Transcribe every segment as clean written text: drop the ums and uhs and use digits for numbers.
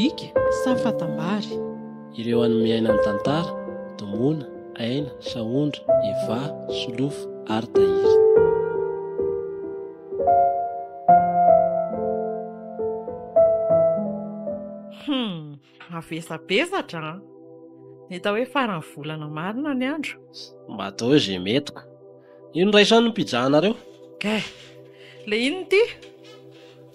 Sobika sa fatambary? Ireo an'ny miaina ny tantara, Domoina, Aina, Sahondra, Eva, Solofo ary Tahiry. Hum, mavesabesatra an! Ny atao hoe faran'ny volana marina ny andro. Mba atao hoe izay mety ko. Ino raha izany ny pizza-nareo? Kay! Le inona ity?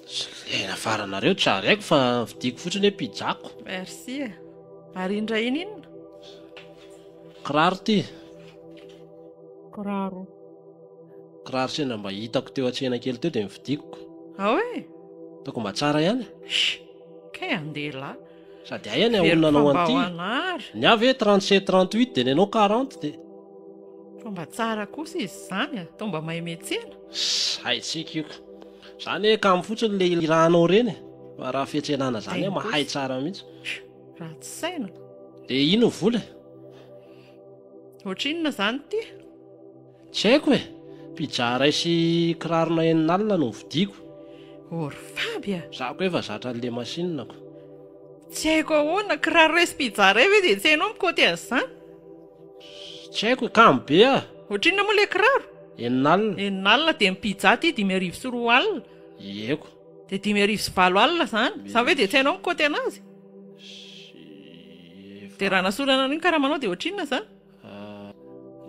Tsy le nafaranareo tsy ary haiko fa vidiako fotsiny hoe pizza-ko. Merci e. Ary iny indray iny inona? Kiraro ity. Kiraro. Kiraro sendra mba hitako teo an-tsena kely teo dia novidiako. Ao e? Ataoko mba tsara ihany. Shh! Kay andeha lahy. Sady aia ny Very olona anao fa mba an'ity? ho anary. Ny ahy ve 37 38 dia ny anao 40 dia. Fa mba tsara kosa izy izany a! Toa mba mahay miantsena. Haintsika io ka. Zany hoe kamo fotsiny le irahanao ireny e. Fa raha fiantsenana zany aho mahay tsara mihitsy. Ratsy saina. De ino ny vola e? Ohatrinona zany ity? Tsy haiko e! Pizza iray sy kirarona enin'alina no novidiako. Oh ry Faby a! Za koa efa zatra an'le machine ko. Tsy haiko ahoana, kiraro iray sy pizza iray ve dia tsy hainao mikaoty an'izany? Tsy haiko e, kamo be aho. Ohatrinona moa ilay kiraro? Enin'alina. Enin'alina dia ny pizza ity 2005. Ieko. Dia 1805 izany. Izany ve dia tsy hainao mikaoty anazy? Dia raha nasorana an'io ny karamanao dia ohatrinona izany?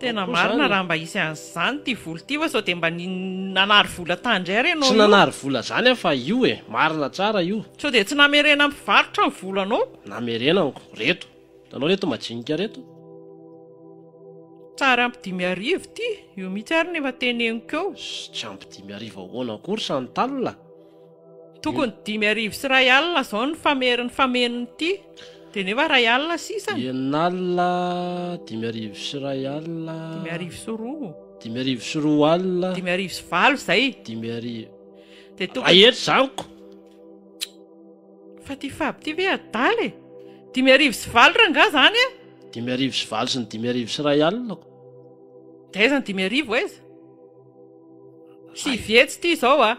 Tena marina raha mba hisy an'izany ity vola ity fa sao dia mba nanary vola tany indray ary ianao Tsy io. nanary vola izany aho fa io e, marina tsara io. Sao dia tsy namerena mpivarotra ny volanao? Namerenako, reto. Hitanao reto majinika reto? Tsary ampy 5000 ity, io mihitsy ary no efa teneniko eo. Tsy ampy 5000 ahoana akory Chantal a! Tokony 1051 izao ny famerin'ny famenon'ity, dia nefa 1000 sisa. Enin'alina, 1051. 1002. 1002. 1008 izay. Dimy arivo. Dia tokony. Iray hetsy izany ko! Fa ty Faby ty ve adala e? 1008 rangaha zany e? 1008 sy ny 1051 ko. De aiza ny 5000 aiza? Sivy hetsy ty izao a!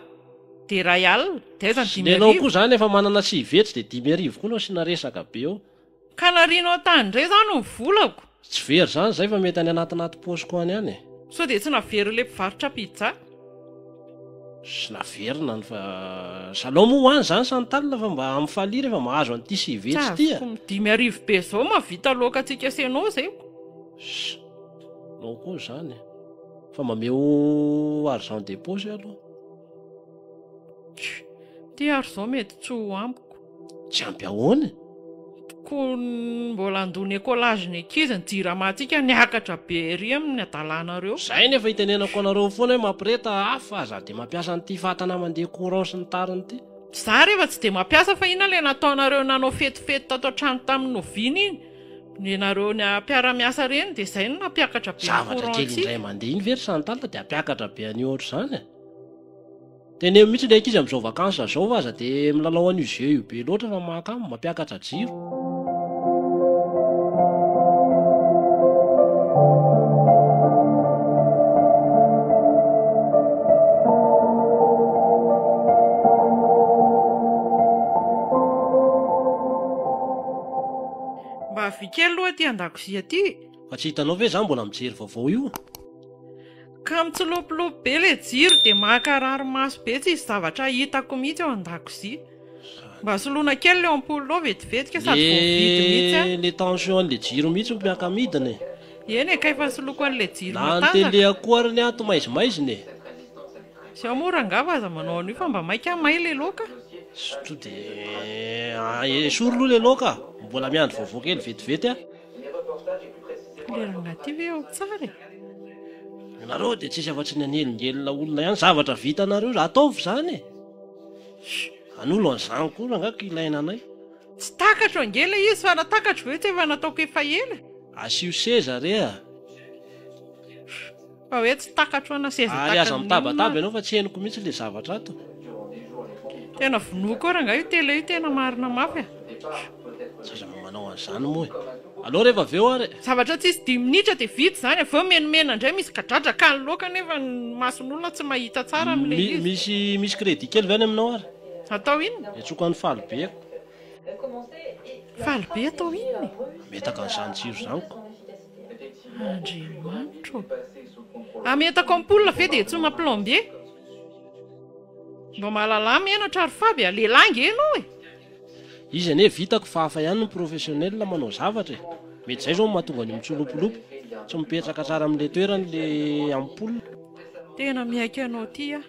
De 1000, de aiza ny dimy Nenao arivo? koa zany efa manana sivy hetsy de 5000 koa no asiana resaka be eo. Ka narianao tany indray zany ny volako. Tsy very zany zay fa mety any anatinaty paosiko any ihany e. Sao dia tsy naverin'ilay mpivarotra pizza? Tsy naverina ny fa Salao moa ho any zany Chantal fa mba mifalia rehefa mahazo an'ity sivy hetsy ity a. Tsy azoko, 5000 be zao mahavita laoka antsika sy ianao zay ko. Ss, nao koa zany e. Fa mameo argent de poche aloha. Ty ary zao mety tsy ho amiko. Tsy ampy ahoana e? Ko mbola handoa ny écolage ny ankizy, ny jirama-tsika niakatra be ery amin'ny hadalanareo. Zay nefa itenenako anareo foana hoe mampireta afo fa aza de mampiasa an'ity fatana mandeha courant sy ny tariny ity. Za rehefa tsy de mampiasa fa inona le nataonareo nanao fetifety tato an-trano tamin'ny oviana iny? Ny nareo ny mpiara-miasa reny de zay no nampiakatra be ny Zavatra courant kely antsika. indray mandeha iny ve ry Chantal de hampiakatra be an'io ohatr'izany e? Teneno mihitsy le ankizy amin'izao vacances zao fa aza de milalao an'io jeu io be loatra fa mahakamo, mampiakatra jiro. Mba avia kely aloha aty an-dakozia aty. Fa tsy hitanao ve za mbola mijery vaovao io? Ka mitsilopilopy be le jiro dia mahakarary maso be tsisy zavatra hitako mihitsy ao an-dakozia. Mba soloina kely le ampoule ao vetivetika sady voavidy mihitsy Le le tension an'le jiro mihitsy no miaka-midina e. Eny e, kay fa soloiko an'le jiro Na ny matanjaka. télé koa ary ny ato maizimaizina e. Zao moa rangaha fa aza manao an'io fa mba maika may le laoka. To de esory aloha le laoka, mbola miandry vaovao kely vetivety aho. Le rangahy ty ve ao tsara e? Nareo dia tsisy afa-tsy ny hanelingelina olona ihany, zavatra vitanareo, ataovy izany e! Hanolo an'izany koa rangahy ka ilaina anay. Tsy takatro ange ilay izy fa raha takatro ve tsy efa nataoko efa ela e! Asio seza re a! Fa hoe tsy takatro ana seza Ary aza takan'ny olona mitabataba ary. ianao fa tsy henoko mihitsy ilay zavatra ato. Tena vonoiko eo rangahy io télé io tena marina mafy a. Tsy aza mba manao an'izany moa e. Aleo rehefa avy eo ary e. Zavatra tsisy dimy minitra dia vita izany, avy eo menomena indray misy kadradraka ny laoka nefa ny mason'olona tsy mahita tsara amin'ilay izy. Misy misy crédit kely ve any aminao ary? Atao inona? Iantsoako an'i Faly be. Faly be atao inona e? Hametaka an'izany jiro izany ko. Andriamanitro ô! Hametaka ampoule ve dia antsoina plombier? Mba mahalalà menatra ry Faby a! Lehilahy ange ianao e! Izy anie vitako fa hafa ihany ny professionnel manao zavatra e! Mety izay izao no mahatonga an'io mitsolopolopy, tsy mipetraka tsara amin'ilay toerany ilay ampoule. Tena miaiky anao ity aho.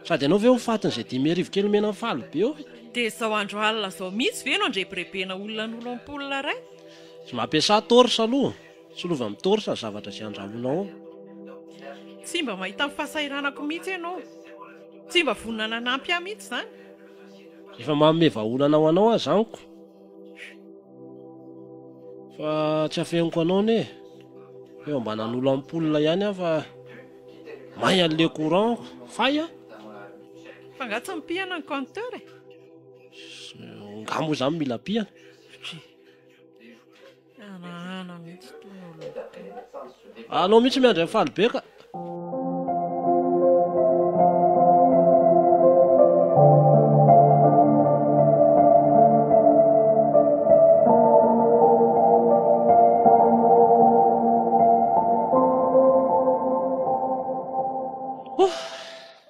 Sady ianao ve ho fatin'izay 5000 kely omena an'i Faly be eo e? Dia izao andro alina izao mihitsy ve no andrebirebena olona hanolo ampoule iray? Tsy mampiasà torche aloha, Solova amin'ny torche ny zavatra izay andrahoinao ao. Tsy mba mahita ny fahasahiranako mihitsy ianao. Tsy mba vonona nanampy ahy mihitsy izany. Efa manome vahaolana ho anao aho izany ko. Fa tsy afeniko anao anie e. Efa mba nanolo ampoule ihany aho fa may an'le courant fay a. Fa nga tsy mipihana ny compteur e? Nga moa izany mila pihana? Arahana mihitsy itony olona itony. Anao mihitsy miandry an'i Faly be ka.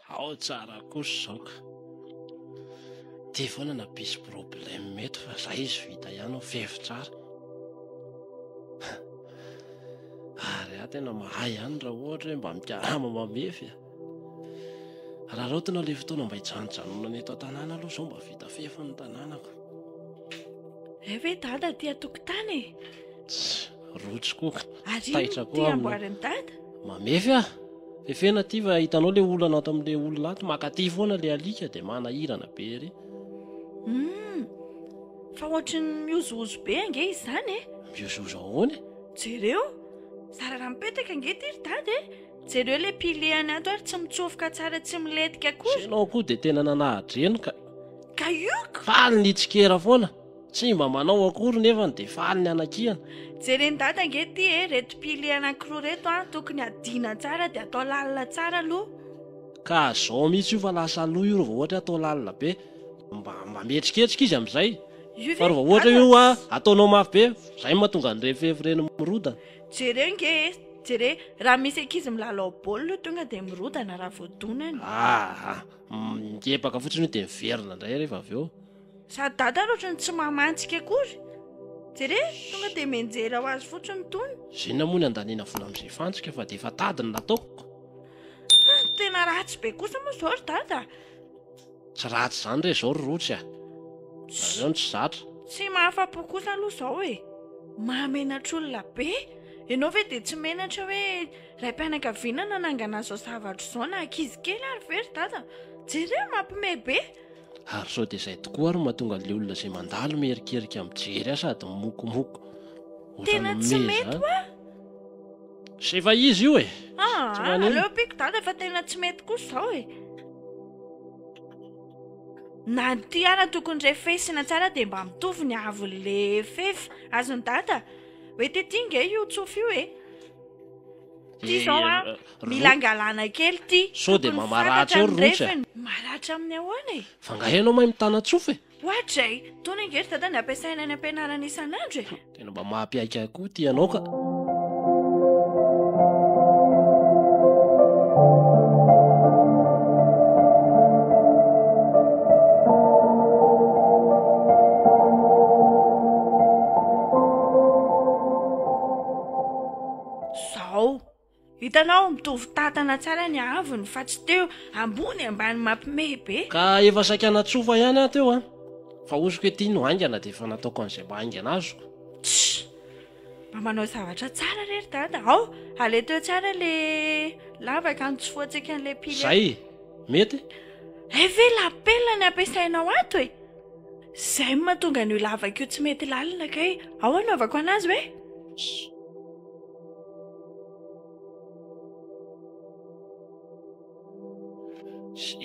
Ao tsara kosa izao ka. Ty foana nampisy problème eto fa zay izy vita ihany ao fefy tsara. Ary aho tena mahay ihany raha ohatra hoe mba mikarama mamefy a. Araraotina ilay fotoana mba hijanojanonana eto an-tanàna aloha izao mba vita fefy ny tanànako. Hay ve dada aty an-tokotany e? Tss, rotsy koa ka. Ary Taitra inona koa ity aho amin'io. amboarin'i dada? Mamefy aho. Fefena aty fa hitanao le olana ato amin'le olona ato, makaty foana le alika dia manahirana be ery. Humm, fa ohatry ny mihozohozo be ange izy izany e! Mihozohozo ahoana e? Jereo, zara raha mipetaka ange ity ry dada e! Jereo le pilier any ato ary tsy mitsofoka tsara tsy milentika akory. Ianao koa dia tena nanahadreny ka. Ka io ko! Faly ny hitsikera foana. Tsy mba manao akory nefany dia faly ny hanakiana. Jeren'i dada ange ity e, reto pilier anankiroa reto an, tokony hadiana tsara dia atao lalina tsara aloha. Ka zao mihitsy io fa lasa loha io revô ohatra hoe atao lalina be, mba mba mihetriketrika izy amin'izay. Io ve Fa revô ohatra dada io an, ataonao mafy be, zay no mahatonga an'ireny fefy ireny mirodana. Jereo nge e, jere, raha misy ankizy milalao baolina io tonga dia mirodana raha vao donany. Aa, miepaka fotsiny io dia miverina indray rehefa avy eo. Sady dada ary ohatran'ny tsy mamantsika akory. Jere, tonga dia mianjera ho azy fotsiny itony. Z'inona moa ny andaniana vola amin'izay fantsika fa dia efa tady ny nataoko. Ah, tena ratsy be kosa moa izao ry dada. Tsy ratsy izany re izao ry Rotsy a. Nareo no tsy zatra. Tsy mahafa-po kosa aloha izao e. Mahamenatr'olona be. Ianao ve dia tsy menatra hoe raim-pianakaviana nanangana an'izao zavatra izao na ankizy kely ary ve ry dada? Jereo, mampimehy be. Ary sao dia izay tokoa ary no mahatonga an'ilay olona izay mandalo mierikerika mijery ahy sady mimokomoko ohatran'ny Tena tsy mimehy mety izany. hoa. Sy efa izy io e! Tsy Aa, maninona. aleo ampiako dada fa tena tsy mety kosa izao e. Na ity ara tokony refesina tsara dia mba mitovy ny haavon'le fefy. Azon'i dada hoe tety nge io tsofy io e. Ty zao a, mila angalana kely ty. Sao dia Tokony mba maratra fantatra eo ny ry Rotsy a? refiny. Maratra amin'ny ahoana e? Fa nga ianao mahay mitana-tsofy e? Ohatray, itony ange ry dada ny ampiasaina any am-pianarana isan'andro e. Tena mba mahampiaiky ahy koa ity ianao ka. Zao. Hitanao, mitovy tantana tsara ny haavony fa tsy teo ambony ambany mampiomehy be. Ka efa saika natsofa ihany aho teo an! Fa hosiko hoe ty no haingana dia efa nataoko an'izay mba haingana azoko. Tssy! Mba manao zavatra tsara re ry dada. Ao, aleto eo tsara le lavaka anotsofohantsika an'ilay pile. Zay! Mety? Hay ve lapelina ny ampiasainao ato e? Zay no mahatonga an'io lavaka io tsy mety lalina kay. Ao anaovako anazy hoe?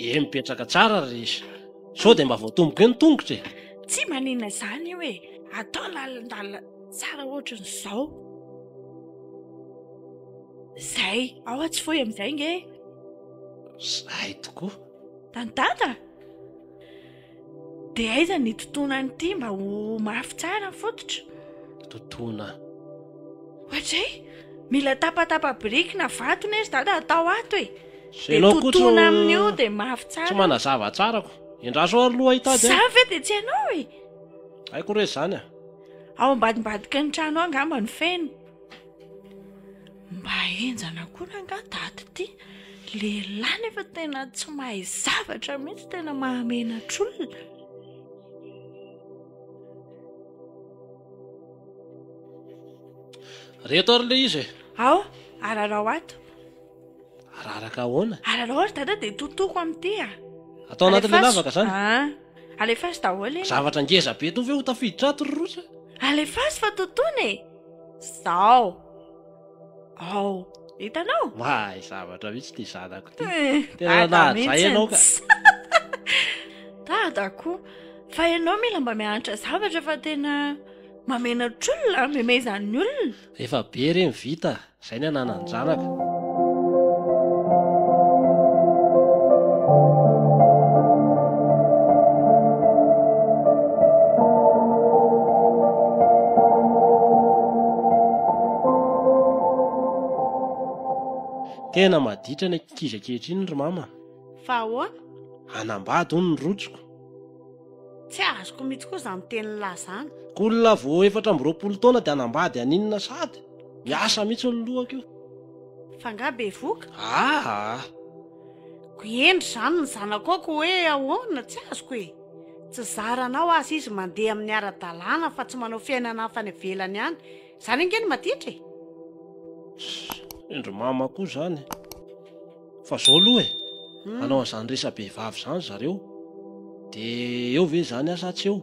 Ie, mipetraka tsara ry izy. Sao dia mba voatomboka eo ny tongotra e? Tsy maninona izany io e. Atao lalindalina tsara ohatran'izao. Zay, ao atsy fohy amin'izay nge. Zay tokoa. Tany dada? Dia aiza ny hitotoana an'ity mba ho mafy tsara ny fototra? Totoina. Ohatray, mila tapatapa-biriky na vato ne ry dada atao ato e! Dia totoina amin'io dia mafy tsara. Tsy manazava tsara ko. Endraso ary aloha hitady a. Izany ve dia tsy hainao e? Haiko re izany a. Ao ambadimbadiky ny trano ao angamba no feno. Mba henjana koa rangaha dada ity. Lehilahy nefa tena tsy mahay zavatra mihitsy, tena mahamenatr'olona. Reto ary le izy e. Ao, ararao ato. Araraka ahoana? Ararao ry dada dia totoko amin'ity a. Atao anatin'ilay lavaka zany? Ah, alefaso daholo iny. Zavatra ngeza be to ve ho tafiditra ato ry Rosa? Alefaso fa totona e. Zao. Ao. Hitanao? Mahay zavatra mihitsy ity zanako ity. Eh, Tena dada nahajay ianao ka. mihitsy. Dada koa. Fa ianao mila mba mianatra zavatra fa tena mamenatr'olona, memezan'ny olona. Efa be re ny vita, zay ny ananan-janaka. Tena maditra ny ankizy ankehitriny ry mama. Fa ahoana? Hanambady hono ny rotsiko. Tsy azoko mihitsy koa izany tenin'lah izany. Ko olona vao 24 taona dia hanambady haninona sady? Miasa mihitsy ny lohako io. Fa nga bevoka? Aa! Ko hendry izany ny zanakao ko hoe ahoana? Tsy azoko e! Tsy zaranao aza izy mandeha amin'ny ara-dalàna fa tsy manao fiainana hafa any ivelany any. Izany ange no maditra e! Hendry mama koa izany. Fa zao aloha e, hanao an'izany resa-behivavy izany zareo, de eo ve izany aho sa tsy eo?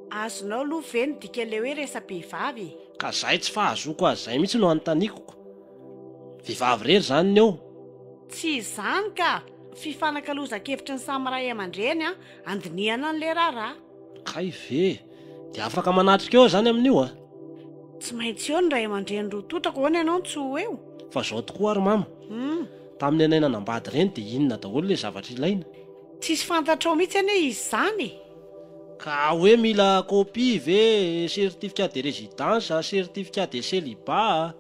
Azonao aloha ve ny dikan'ilay hoe resa-behivavy e? Ka zay tsy fahazoako azy zay mihitsy no anontaniako ko. Vehivavy irery izany ny eo? Tsy izany ka! Fifanakalozan-kevitry ny samy ray aman-dreny andinihana an'ilay raharaha. Kay ve? Dia afaka manatrika eo aho izany amin'io a? Tsy maintsy eo ny ray aman-dreny roa tonta ko ahoana ianao no tsy ho eo? Fa zao tokoa ary mama, tamin'ny anay nanambady ireny dia inona daholo ilay zavatra ilaina? Tsisy fantatrao mihitsy anie izy izany e! Ka hoe mila copie ve, certificat de résidence, certificat de célibat.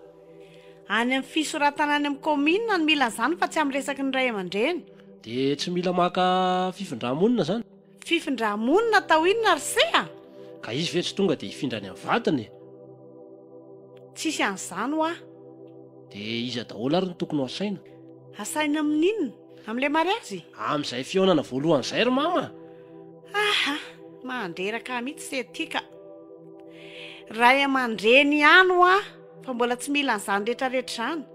Any amin'ny fisoratana any amin'ny kaominina no mila an'izany fa tsy amin'ny resaky ny ray aman-dreny. Dia tsy mila maka fifindra-monina izany? Fifindra-monina atao inona ry se a? Ka izy ve tsy tonga dia hifindra any amin'ny vadiny e? Tsisy an'izany hoa. Dia iza daholo ary no tokony ho asaina? Asaina amin'inona? Amin'ilay mariazy? Amin'izay fihaonana voalohany izay ry mama a! Aha! Mandreraka ahy mihitsy se ty ka! Ray aman-dreny ihany hoa fa mbola tsy mila an'izany retraretra izany.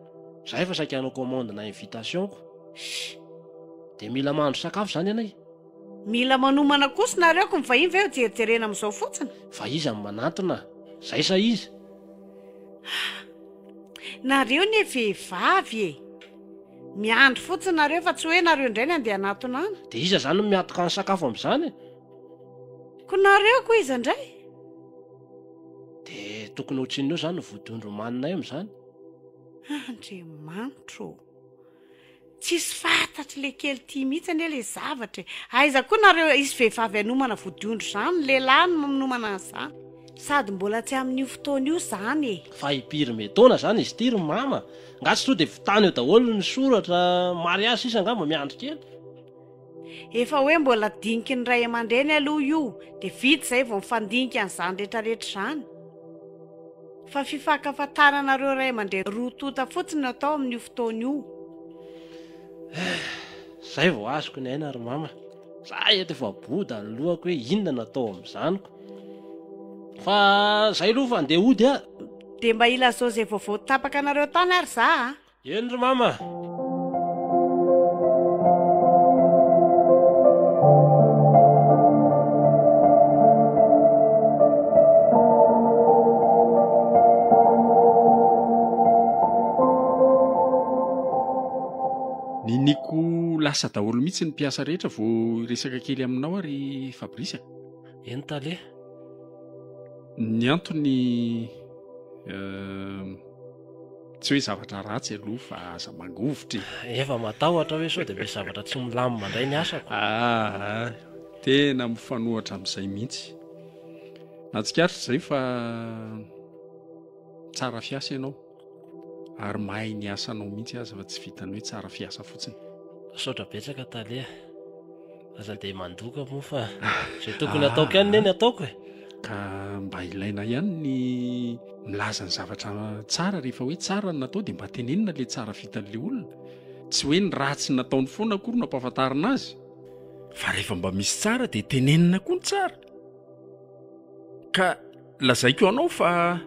Za efa saika hanao commande na invitation ko. Shh! Dia mila mahandro sakafo izany ianay? Mila manomana kosa nareo ko ny vahiny ve ho jerijerena amin'izao fotsiny? Fa iza no manantona? Zay sa iza? Ah! Nareo ne vehivavy e! Miandry fotsiny nareo fa tsy hoe nareo indray ny andeha hanatona any. Dia iza zany no miantoka ny sakafo amin'izany e? Ko nareo ko iza indray? Dia tokony ho tsinona eo zany ny vodiondry omaninay amin'izany? Andriamanitro ô! Tsisy fantatry le kely ty mihitsy anie le zavatra e! Aiza koa nareo hisy vehivavy hanomana vodiondry zany, ny lehilahy no manomana an'izany. Sady mbola tsy amin'io fotoana io zany e! Fa impiry metaona zany izy ity ry mama? Nga tsy to de vitany eo daholo ny soratra, mariazy sisa angamba miandry kely. Efa hoe mbola diniky ny ray aman-dreny aloha io de vita izay vao mifandinika an'izany retraretra izany. Fa fifankafantaranareo ray aman-dreny roa tonta fotsiny no atao amin'io fotoana io. Eh, zay vao azoko ny aina ry mama. Za eto efa boda ny lohako hoe inona no atao amin'izany ko. Fa zay aloha fa andeha hody ah. Dia mba ilazao izay vaovao tapaka anareo tany ary za a. Eny ry mama. Niniako lasa daholo mihitsy ny mpiasa rehetra vao hiresaka kely aminao aho ry Fabrice a. Eny tale. Ny antony euh, Tsy hoe zavatra ratsy aloha fa aza mangovitra e. Efa matahotra hoe sao dia misy zavatra tsy milamina indray ny asako. Aa. Tena mifanohatra amin'izay mihitsy. Nahatsikaritra izay fa tsara fiasa ianao ary mahay ny asanao mihitsy aza fa tsy vitan'ny hoe tsara fiasa fotsiny. Misaotra betsaka tale a. Aza dia mandoka moa fa izay tokony ataoko ihany ne ny ataoko e. Ka mba ilaina ihany ny milaza ny zavatra tsara rehefa hoe tsara ny natao dia mba tenenina ilay tsara vitan'ilay olona. Tsy hoe ny ratsy nataony foana akory no ampahafantarina azy. Fa rehefa mba misy tsara dia tenenina koa ny tsara. Ka lazaiko anao fa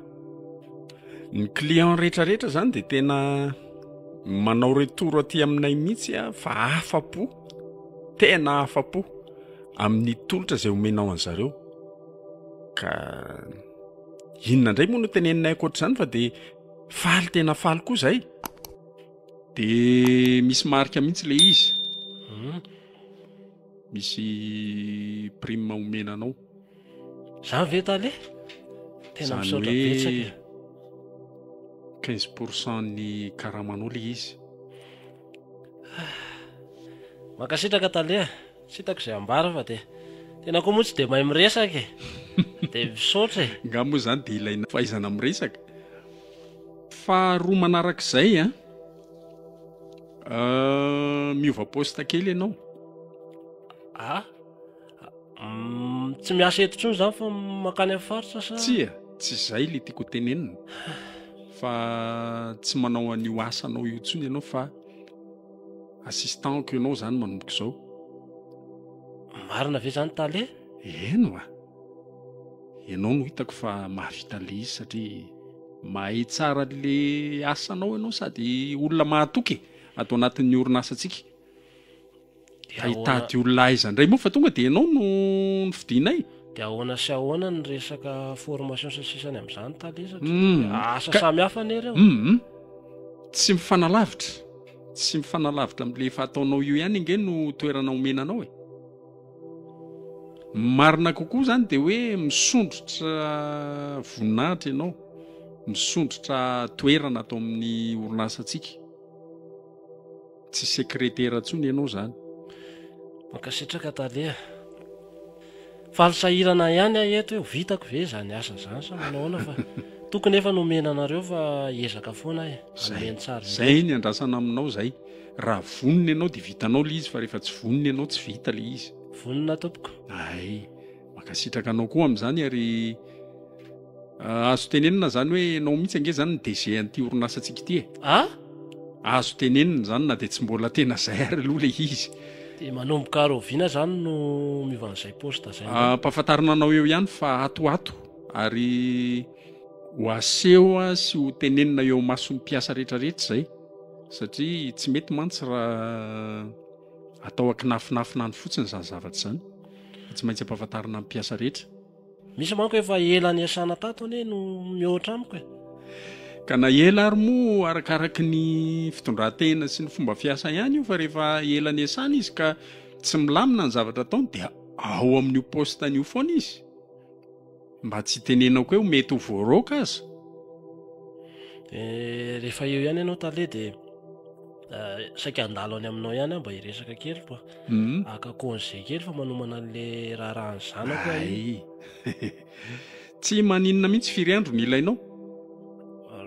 ny client rehetrarehetra zany dia tena manao retour aty aminay mihitsy a fa afa-po, tena afa-po amin'ny tolotra izay omenao an'zareo. Ka inona indray moa no teneninay ankoatr'izany fa dia faly tena faly koa zay. De misy marika mihitsy le izy. Misy prime omena anao. Zany ve tale? Tena Zany misaotra hoe betsaka e. 15 pour cent ny karamanao le izy. Mankasitraka tale a. Tsy hitako izay ambara fa dia tena koa moa tsy dia mahay miresaka e. Dia misaotra e. Nga moa zany dia ilaina fahaizana miresaka? Faharoa manarak'izay an, miova poste kely ianao. Ah? Tsy miasa eto intsony izany fa mankany amin'ny faritra sa? Tsia, tsy izay ilay tiako ho tenenina fa tsy manao an'io asanao io intsony ianao fa assistant-ko ianao izany manomboka izao. Marina ve izany tale? Eny oa! Ianao no hitako fa mahavita an'ilay izy satria mahay tsara an'ilay asanao ianao sady olona mahatoky e, ato anatin'ny orinasantsika. Ka hitady olona aiza indray moa fa tonga dia ianao no nofidinay. Dia ahoana sy ahoana ny resaka formation sy ny sisany amin'izany tale satria asa samy hafa anie ireo. Hum. Tsy mifanalavitra, tsy mifanalavitra amin'ilay efa ataonao io ihany ange no toerana omena anao e. Ny marina kokoa izany dia hoe misondrotra voninahitra ianao, misondrotra toerana ato amin'ny orinasantsika. Tsy sekretera intsony ianao izany. Mankasitraka tale a. Faly sahirana ihany aho eto hoe ho vitako ve izany asa izany sa manao ahoana fa tokony efa nomena anareo fa hiezaka foana aho e, hanome ny tsara indrindra. Izay ny andrasana aminao izay. Raha vonona ianao dia vitanao ilay izy fa rehefa tsy vonona ianao tsy vita ilay izy. Vonona tompoko. Hay. Mankasitraka anao koa amin'izany ary azo tenenina izany hoe ianao mihitsy ange izany ny DG an'ity orinasantsika ity e. Ah? Azo tenenina izany na dia tsy mbola tena izay ary aloha ilay izy. Dia manomboka rahoviana izany no miova an'izay poste izay indray? Ampahafantarina anao eo ihany fa ato ho ato ary ho aseho sy ho tenenina eo imason'ny mpiasa rehetrarehetra izay satria tsy mety mantsy raha Atao ankinafinafina any fotsiny izany zavatra izany fa tsy maintsy ampahafantarina ny mpiasa rehetra. Misy manko efa ela niasana tato anie no mihoatra amiko e. Ka na ela ary moa arakaraky ny fitondran-tena sy ny fomba fiasa ihany io fa rehefa ela niasana izy ka tsy milamina ny zavatra ataony dia ao amin'io poste-ny io foana izy. Mba tsy hitenenako hoe mety ho voaroaka aza. Dia rehefa eo ihany ianao tale dia saika handalo any aminao ihany aho mba hiresaka kely fa haka congé kely fa manomana an'le raharahan'ny zanako aho iny. Hay. Tsy maninona mihitsy firy andro no ilainao?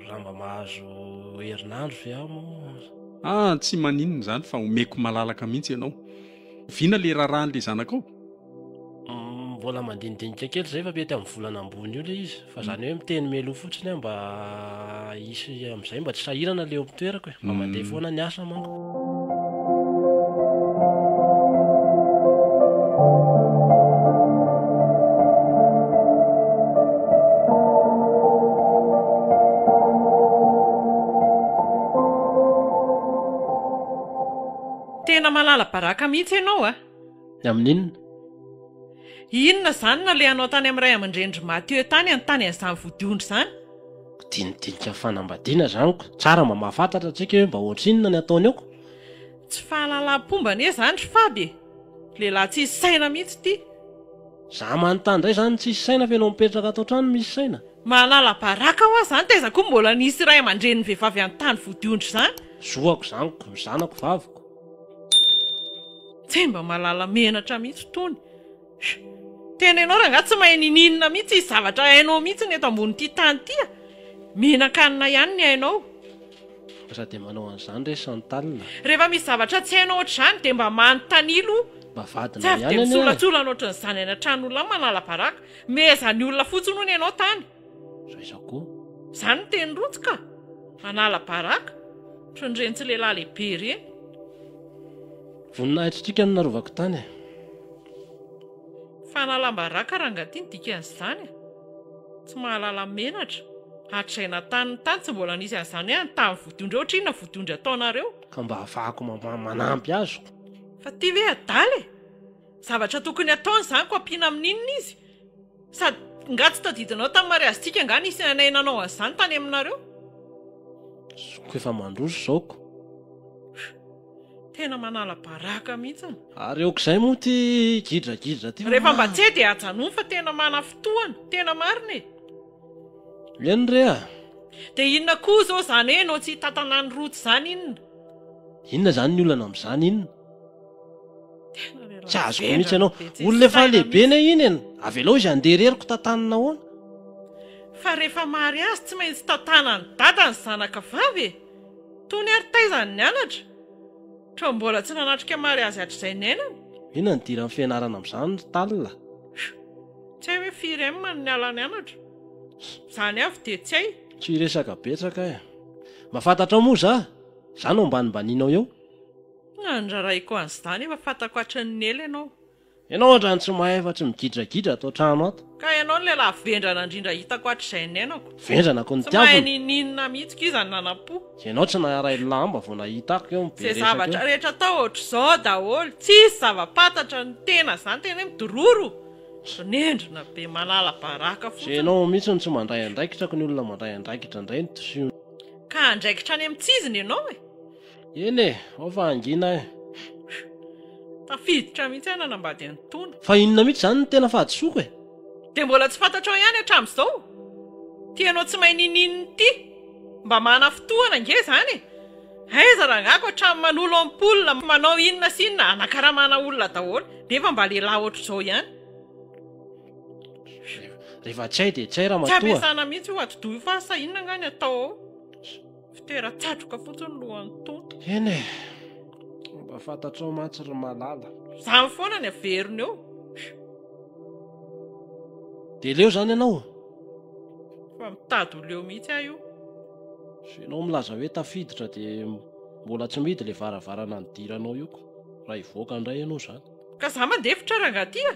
Raha mba mahazo herinandro ve aho moa? Ah, tsy maninona izany fa omeko malalaka mihitsy ianao. Oviana le raharahan'le zanakao? Mbola mandinidinika kely zay fa mety amin'ny volana ambony io le izy fa zany hoe miteny mialoha fotsiny aho mba hisy amin'izay mba tsy sahirana le eo amin'ny toerako e, mba mandeha foana ny asa manko. Tena malala baraka mihitsy ianao a! Ny amin'inona? Inona izany nalehanao tany amin'ny ray aman-drenin-dry Mathieu tany hanontany an'izany vodiondry izany? Dinidinika fanambadiana izany ko! Tsara mba mahafantatra antsika hoe mba ohatrinona ny ataony eo ko! Tsy fahalalam-pomba anie izany ry Faby e! Lehilahy tsisy saina mihitsy ity! Za manontany indray izany tsisy saina fa ianao mipetraka ato an-trano misy saina? Mahalala baraka hoa izany, taiza koa mbola nisy ray aman-drenin'ny vehivavy hanontany vodiondry izany? Zoako izany ko, ny zanako vaviko. Tsy mba mahalala menatra mihitsy tony. Tena ianao rangahy tsy mahay ninininona mihitsy, tsisy zavatra hainao mihitsy ny eto ambonin'ity tany ity a! Mihinan-kanina ihany ny hainao. Aza dia manao an'izany re Chantal a! Rehefa misy zavatra tsy hainao ohatr'izany dia mba manontania aloha. Mba Tsy vadinao avy dia ihany anie e! misolatsolana ohatran'izany any an-tran'olona any manala baraka. Mehezan'ny olona fotsiny hono ianao tany. Zaiza koa? Izany no teny rotsy ka! Manala baraka. Ohatran'ireny tsy lehilahy lehibe ireny. Voninahitr'trika no narovako tany e! Fanalam-baraka rangahy ty ny dikan'izany e! Tsy mahalala menatra. Hatrizay natany ny tany tsy mbola nisy an'izany hoe any tany vodiondry ohatra inona vodiondry ataonareo? Ka mba ahafahako manampy azy ko. Fa ty ve adala e! Zavatra tokony ataony izany ko ampiana amin'inona izy? Sady nga tsy tadidinao tamin'ny mariazintsika nga nisy anay nanao an'izany tany aminareo? Zoko efa mandroso izao ko. Tena manala baraka mihitsiny. Ary aok'izay moa ty gidragidra ty. Rehefa mba tse dia ajanony fa tena manafintohana. Tena marina e. Eny re a. Dia inona koa izao izany hoe ianao tsy hitantana ny route izany inona? Inona izany ny olana amin'izany inona? Tsy azoko mihitsy ianao. Olona efa lehibe anie iny e. Avelao izy handeha irery ko tantanina ahoana? Fa rehefa mariazy tsy maintsy tantanan'i dada ny zanaka vavy e! Tony ary taiza no nianatra? Toa mbola tsy nanatrika mariazy hatrizay niainana. Inona no idiran'ny fianarana amin'izany ry Tal a? Tsy hay hoe firy M no niala nianatra. Izany avy dia tsy hay. Tsy hiresaka betsaka aho e. Mba fantatrao moa za? Za no ambanimbanianao eo. Nandraraiko an'izany efa fantako hatry ny ela ianao. Ianao ohatrany tsy mahay afa tsy migidragidra ato an-trano ato. Ka ianao no lehilahy vendrana indrindra hitako hatrizay niainako. Vendrana ko ny Tsy mahay tiavina. ninininona mihitsy ko iza no nanam-po. Ianao tsy naharay lamba vao nahita ako eo mibe Ze resaka zavatra eo. rehetra atao ohatr'izao daholo, tsisy zava-pantatra ny tena zany tena hoe midororo, zonendrina be manala baraka Ze fotsiny. ianao mihitsy no tsy mandray andraikitra ko ny olona mandray andraikitra indray no tsy. Ka andraikitra any amin'ny tsizina ianao e. Eny e, ao fa hangina aho e. Tafiditra mihitsy aho nanambady an'i Tony. Fa inona mihitsy izany no tena fahadisoako e? Dia mbola tsy fantatrao ihany hatramin'izao? Ity ianao tsy mahay ninininona ity. Mba manafitohana ange izany e! Aiza rangahy ko hatramin'ny manolo ampoule, manao inona sy inona, anakaramana olona daholo, nefa mba lehilahy ohatr'izao ihany. Rehefa tsy hay dia tsy hay Tsy ramatoa. ampiasana mihitsy io atidoha io fa asa inona angaha ny atao ao? Fitoeran-tsatroka fotsiny lohan'ny tonta. Eny e! Mba fantatrao mantsy ry Malala. Izany foana ny averiny eo. Dia leo izany ianao? Fa mitady ho leo mihitsy aho io. Ianao milaza hoe tafiditra dia mbola tsy mihidy ilay varavarana nidiranao io ko. Raha hivoaka indray ianao izany. Ka za mandefitra rangahy ty a!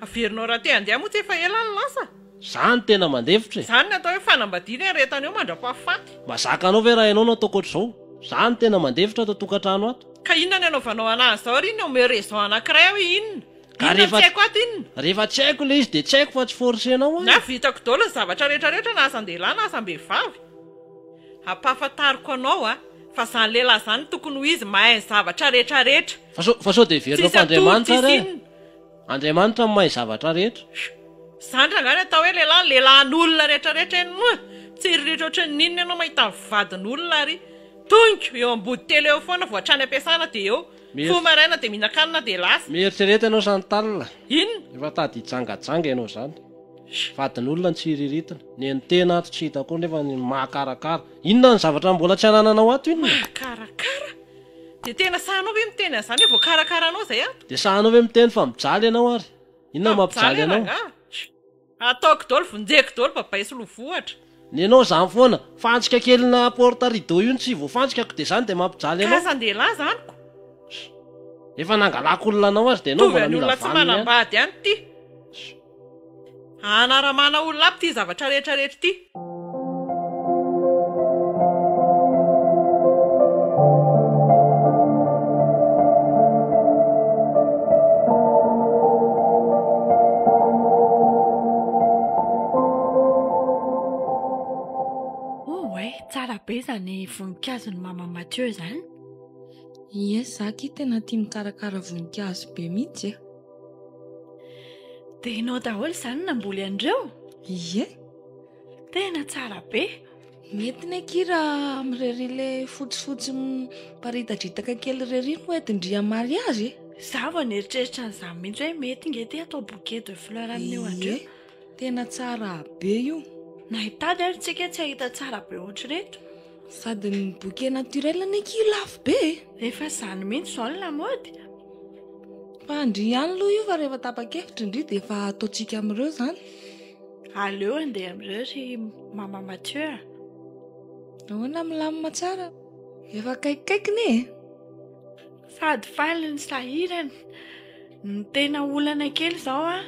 Averinao raha te handeha moa tsy efa ela ny lasa. Za no tena mandefitra e! Zany ny atao hoe fanambadiana iaretana eo mandra-pahafaty. Mba zakanao ve raha ianao no ataoko ohatr'izao? Za no tena mandefitra ato an-tokantrano ato. Ka inona ny anaovanao anah an'izao ry inona? Omeo raison anankiray aho hoe inona? Ka Inona no rehefa tsy haiko ato inona? Rehefa tsy haiko ilay izy dia tsy haiko fa tsy forcer-nao aho e! Na vitako daholo ny zavatra rehetra rehetra na asan-dehilahy na asam-behivavy. Ampahafantariko anao a, fa zany lehilahy zany no tokony ho izy mahay ny zavatra rehetra rehetra. Fa sao fa sao dia heverinao Tsisy fa atoro Andriamanitra tsisy ary e! inona. Andriamanitra no mahay zavatra rehetra. Zany rangahy ny atao hoe lehilahy, lehilahin'olona rehetra rehetra eny moa mitsiriritra ohatran'ny inona ianao mahita ny vadin'olona ary toniko eo ambody telo eo foana vao hatrany am-piasana dia eo, mifoha maraina dia mihinan-kanina dia lasa. Mieritrereta ianao Chantal. Inona? Efa tady hijangajanga ianao zany. Vadin'olona no tsiriritina. Ny an'ny tena ato tsy hita koa nefa ny mahakarakara. Inona ny zavatra mbola tsy anananao ato inona? Mahakarakara? Dia tena sahinao ve miteny an'izany hoe voakarakaranao izay ato? Dia sahinao ve miteny fa mijaly ianao ary? Inona no mampijaly Mijaly anao? rangaha. Ataoko daholo, vonjeko daholo babay sy lovohatra. Nenao izany foana. Fantsika kelina porte rideau io no tsy voafantsika ko dia izany dia mampijaly anao. Karazan-dehilahy izany ko. Efa nangalako olona anao ary dia ianao Mitovy mbola any mila olona tsy vaniny ihany. manambady ihany ity. Anaramana olona aby ity zavatra rehetra rehetra ity. Oay, tsara be izany voninkazon'i Mama Mathieu izany. Ie, za akia tena tia mikarakara voninkazo be mihitsy e. Dia ianao daholo izany no namboly an'ireo? Ie. Tena tsara be. Mety ny akia raha amin'irery ilay fotsifotsy miparitadritaka kely irery no hoentin-dry amin'ny mariazy e. Za vao nieritreritra an'izany mihitsy hoe mety nge ty atao bouquet de fleurs amin'io andro io. Ie, tena tsara be io. Na hitady ary tsika tsy hahita tsara be ohatr'ireto. Sady ny bouquet naturel anie akia lafo be e. Efa izany mihitsy izao ny lamaody. Fa ndry ihany aloha io fa rehefa tapa-kevitra ndry dia efa ataontsika amin'ireo izany. Aleo andeha amin'ireo ry Mama Mathieu a. Ahoana milamina tsara? Efa akaikikaiky ne e. Sady faly no sahirana. Ny tena olana kely izao an,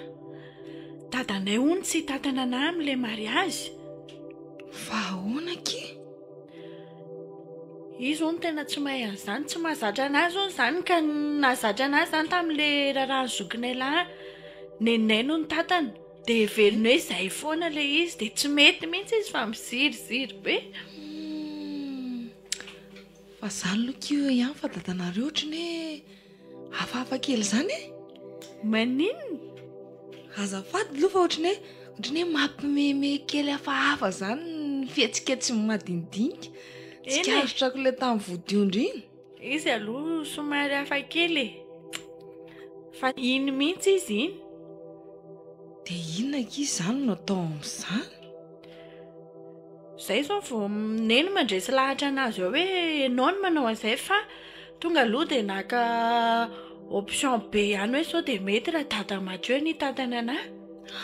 dadanay hono tsy hitantana anah amin'ilay mariazy. Fa ahoana akia? Izy hono tena tsy mahay an'izany, tsy mahazatra an'azy hono izany ka ny nahazatra an'azy izany tamin'ilay raharahan'ny zokinay lahy, neninay no nitantana. Dia heveriny hoe izay foana ilay izy, dia tsy mety mihitsy izy fa miziriziry be. Fa za aloha ki eo ihany fa dadanareo ohatry ny hoe hafahafa kely izany e! Maninona? Azafady aloha fa ohatry ny hoe ohatry ny hoe mampimeme kely hafahafa izany ny fihetsiketsiny madinidinika. Eny e. Tsikaritrako ilay tamin'ny vodiondry iny. Izy aloha somary hafa kely e! Fa iny mihitsy izy iny. Dia inona akia izany no atao amin'izany? Zay zao vao neny mandresy lahatra anazy eo hoe enao no manao an'izay fa tonga aloha dia naka option B ihany hoe sao dia mety raha dada Mathieu no hitantana anah.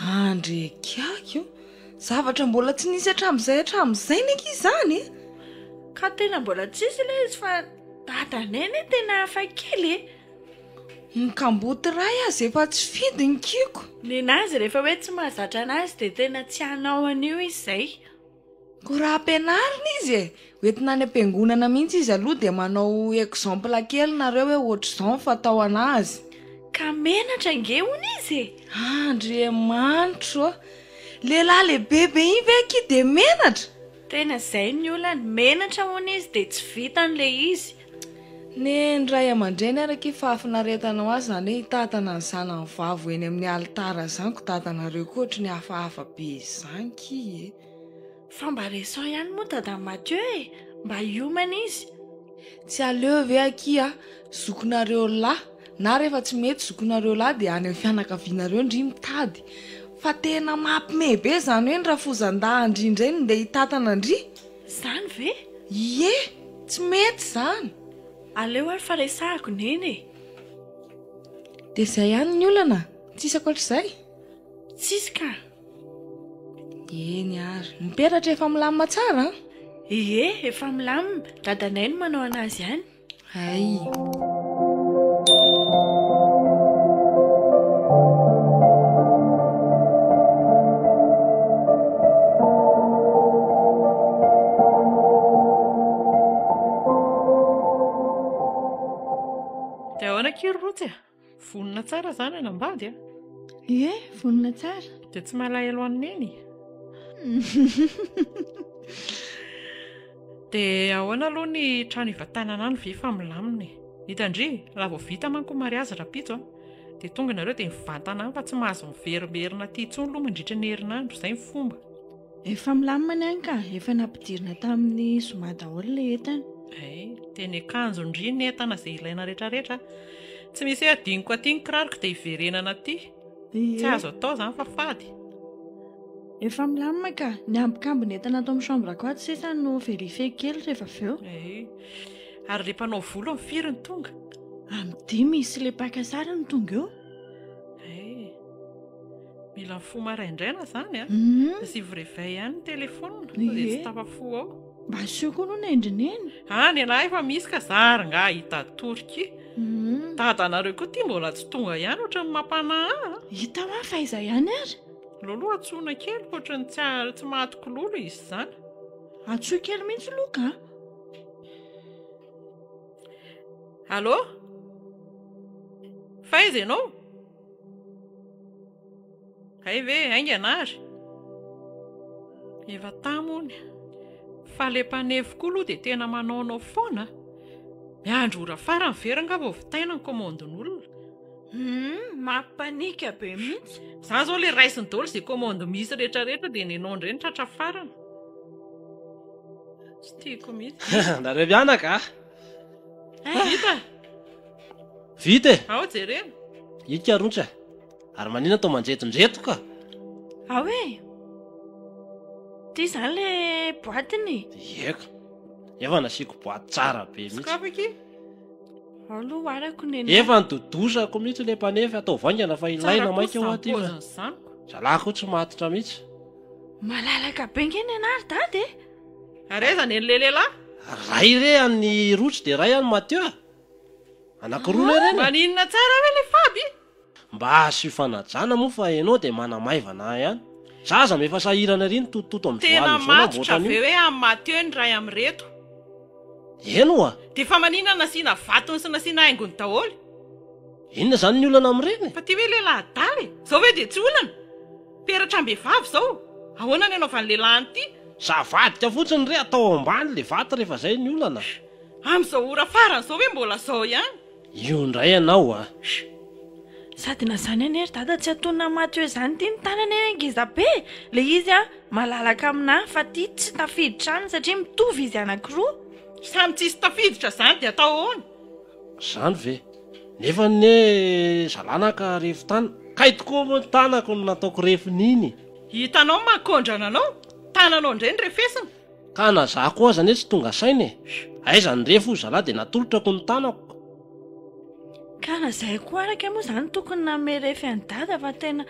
Andry kiaky o! Zavatra mbola tsy nisy hatramin'izay hatramin'izay ny ankizy izany e! Ka tena mbola tsisy ilay izy fa dadanay anie tena hafa kely e! Ny kamboty iray aza efa tsy fidiny kiko. Nenazy rehefa hoe tsy mahazatra anazy dia tena tsy hanao an'io izy izay. Koa raha ampianarina izy e! Hoentina any am-piangonana mihitsy izy aloha dia manao exemple kely nareo hoe ohatr'izao ny fatao anazy. Ka menatra ange hono izy e! Andriamanitro ô! Lehilahy lehibe be iny ve akia dia menatra? Tena izay ny olana, menatra hono izy dia tsy vitany ilay izy. Neny ray aman-dreny ary akia fahafinaretana ho azy izany hoe hitantana ny zanany vavy ho eny amin'ny alitara izany ko dadanareo koa ohatry ny hafahafa be izany kia e! Fa mba resaho ihany moa dadan'i Mathieu e! Mba hiomana izy. Tsy aleo ve akia zokinareo lahy na rehefa tsy mety zokinareo lahy dia any amin'ny fianakavianareo ndry mitady fa tena mampime be izany hoe ny rafozan-dahy ndry indray no ndeha hitantana ndry. Izany ve? Ie! Tsy mety izany! Aleo ary fa resahako Neny e! Dia izay ihany ny olana? Tsisy ankoatr'izay? Tsisy ka! Eny ary. Ny peratra efa milamina tsara an? Ie, efa milamina. Dadanay no manao an'azy any. Hay. Dia ahoana akia ry Rotsy a? Vonona tsara izany hanambady a? Ie, vonona tsara. Dia tsy malahelo an'i Neny? Dia ahoana aloha ny trano hivantanana any ve fa milamina e? Hitan-dry, raha vao vita manko ny mariazy rahampitso an, dia tonga nareo dia mivantana any fa tsy mahazo miverimberina aty intsony aloha mandritra ny herinandro, izay ny fomba. Efa milamina ny any ka, efa nampidirina tamin'ny zoma daholo ilay entana. Hay, dia ny akanjon-dry, ny entana izay ilaina rehetrarehetra. Tsy misy hoe adinoko aty ny kiraroko dia hiverenana aty. Tsy azo atao izany fa fady. Efa milamina ka! Ny ambikambin'ny entana ato amin'ny chambre-ko ato sisa no verifier kely rehefa avy eo. Ee. Ary ilay mpanao volo amin'ny firy no tonga? Amin'ny dimy sy ilay mpaka sary no tonga eo. Ee. Mila mifoha maraindraina izany an! Asivo réveil ihany ny téléphone sao dia tsy tafafoha ao. Mba asio koa aloha ny endriny eny. Ah, ny anah efa misy ka za ary nga hita Torquie. Dadanareo koa ity mbola tsy tonga ihany ohatran'ny mampanahy ahy a. Hita hoa fa aiza ihany ary? Lolo antsoina kely fa ohatran'ny tsy tsy mahatoky lolo izy izany. Antsoy kely mihitsy aloha ka. Allô? Fa aiza ianao? Hay ve, haingana ary. Efa tamy hono. Fa le mpanefy koa aloha dia tena manaonao foana. Miandry ora farany ve rangaha vao vitaina ny commande-n'olona? Humm, mampipanika be mihitsy. Za zao le raisiny daholo ze commande misy rehetra rehetra dia nenao indray no tratra farany. Tsy tiako mihitsy. Nareo mianaka a! Vita! Vita e! Ao jerena. Ika rotsy a! Ary manina atao manjetonjeto ka! Ao e! Ty izany le boatiny. Eka. Efa nasiako boaty tsara be mihitsy. Sokafy akia. Ao aloha arako nenah. Efa nododosako mihitsy le mpanefy, ataovy haingana fa ilaina maika hoa ty fa. Zalahy koa tsy matotra mihitsy. Malalaka be nge nenah ry dada e! Ary aiza neny le lehilahy? Ray re an'i Rotsy dia ray an'i Mathieu a! Anakiroa re ireny e! Maninona tsara hoe le Faby? Mba asio fanajana moa fa enao dia manamaivana ahy ihany. Za aza efa sahirana ery nitotototo amin'ny Tena voaliny zao matotra namboatra ve an'io. hoe an'i Mathieu ny ray amin'ireto? Eny oa! Dia fa maninona nasiana vatony sy nasiana haingony daholo? Inona izany ny olana amin'ireny e? Fa ty ve lehilahy adala e? Zao ve dia tsy olana? Peratra am-behivavy zao? Ahoana ny anaovan'ny lehilahy an'ity? Za vadika fotsiny re atao ambany le vato rehefa zay ny olana. Amin'izao ora farany izao ve mbola zao ihany? Io indray ianao a! Sady na zany anie ry dada tsy atonina Mathieu zany ty ny tanany anie ngeza be e! Le izy an malalaka aminà fa ty tsy tafiditra aminy satria mitovy izy anakiroa. Samy tsisy tafiditra zany dia atao ahoana? Zany ve? Nefa anie zalahy naka refy tany, kay tokoa moa ny tanako no nataoko refin'iny. Hitanao ny maha kondrana anao? Tananao indray no refesina. Ka na za koa aza anie tsy tonga saina e! Aiza ny refy hoy zalahy dia natolotrako ny tanako. Ka na zay koa araka moa zany tokony nanome refy an'i dada fa tena